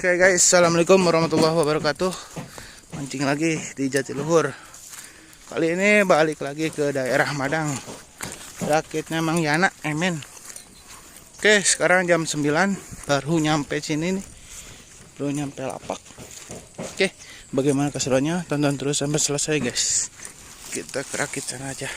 Oke guys, assalamualaikum warahmatullahi wabarakatuh. Mancing lagi di Jatiluhur. Kali ini balik lagi ke daerah Madang. Rakitnya Mang Yana, Emen. Oke, sekarang jam 9 baru nyampe sini nih. Baru nyampe lapak. Oke, bagaimana keseruannya? Tonton terus sampai selesai guys. Kita ke rakit sana aja.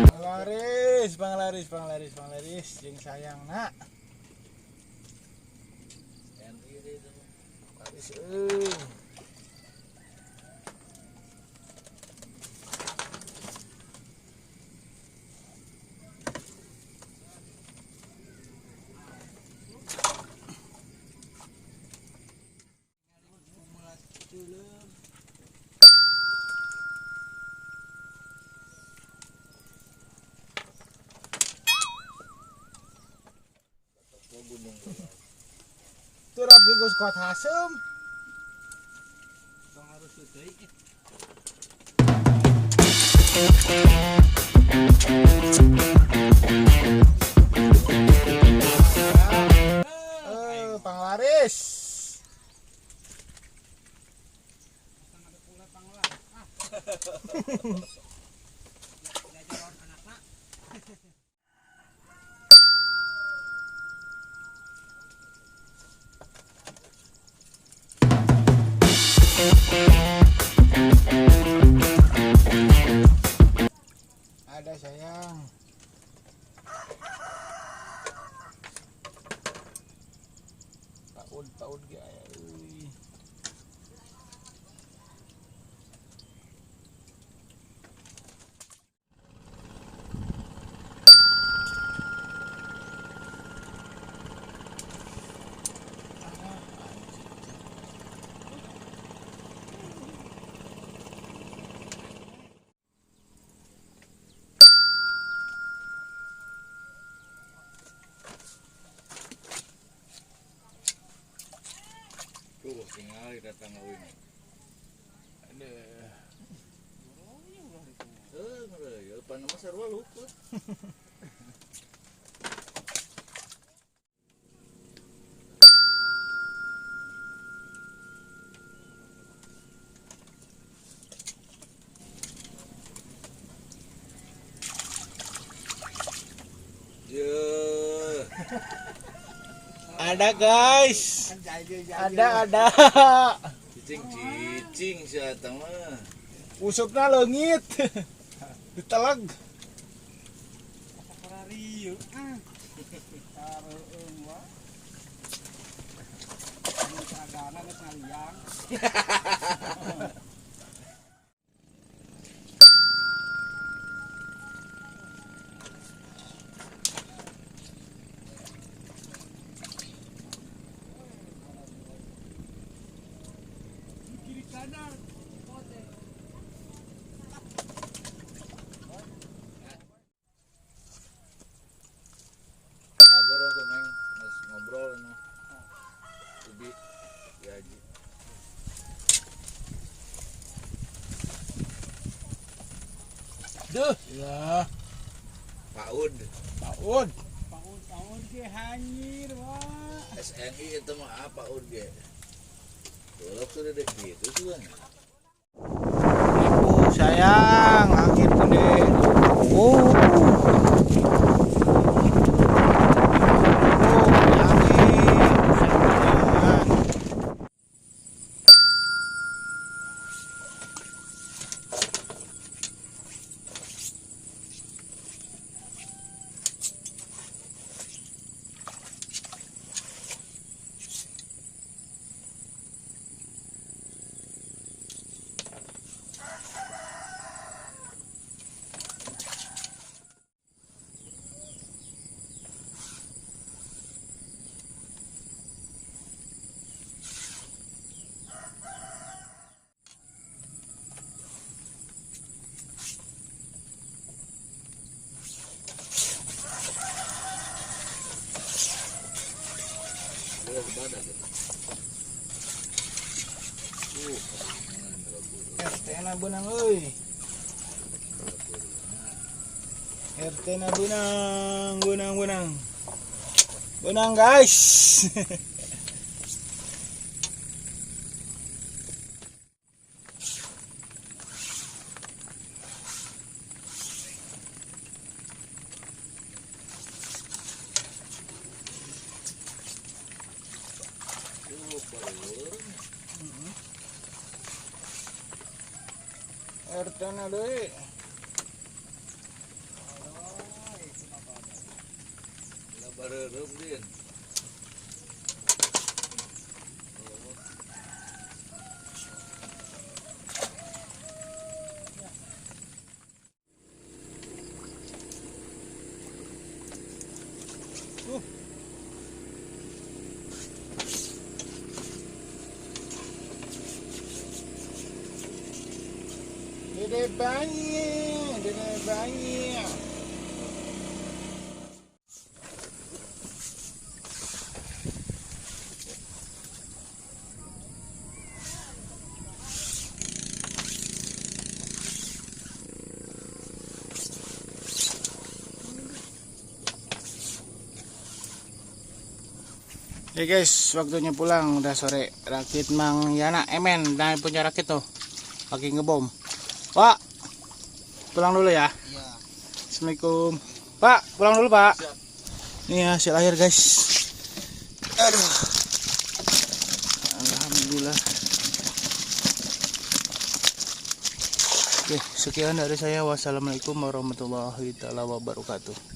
Panglaris, panglaris, panglaris, panglaris, jeung sayang nak. Laris euy. Turap geus kuat hasem. Tong harus deui. Panglaris. Ada sayang. Paud paud ge aya euy. Tuh, tinggal datang euy. Aduh. Heuh, pan mah sarua luput. Ada guys. Ada. Cicing cicing si atang mah. Usupna leungit. Diteleg. Kagor ya tuh meng ngobrol ini. Ubi gaji. Duh. Ya. Paud. Paud. Paud ge hanyir, Wak. SNI itu mah apa Paud ge? Tulok sudah dek gitu tuh. Ibu sayang, angin gede. Oh. RT na benang euy. RT na benang, benang, benang. Benang guys. RT na deui. Bareureum din. Dede bayi, dede bayi. Oke guys, waktunya pulang, udah sore. Rakit Mang Yana Emen, dan punya rakit tuh, lagi ngebom. Pak, pulang dulu ya. Iya. Assalamualaikum. Pak, pulang dulu Pak. Siap. Ini hasil akhir guys. Aduh. Alhamdulillah. Oke, sekian dari saya. Wassalamualaikum warahmatullahi taala wabarakatuh.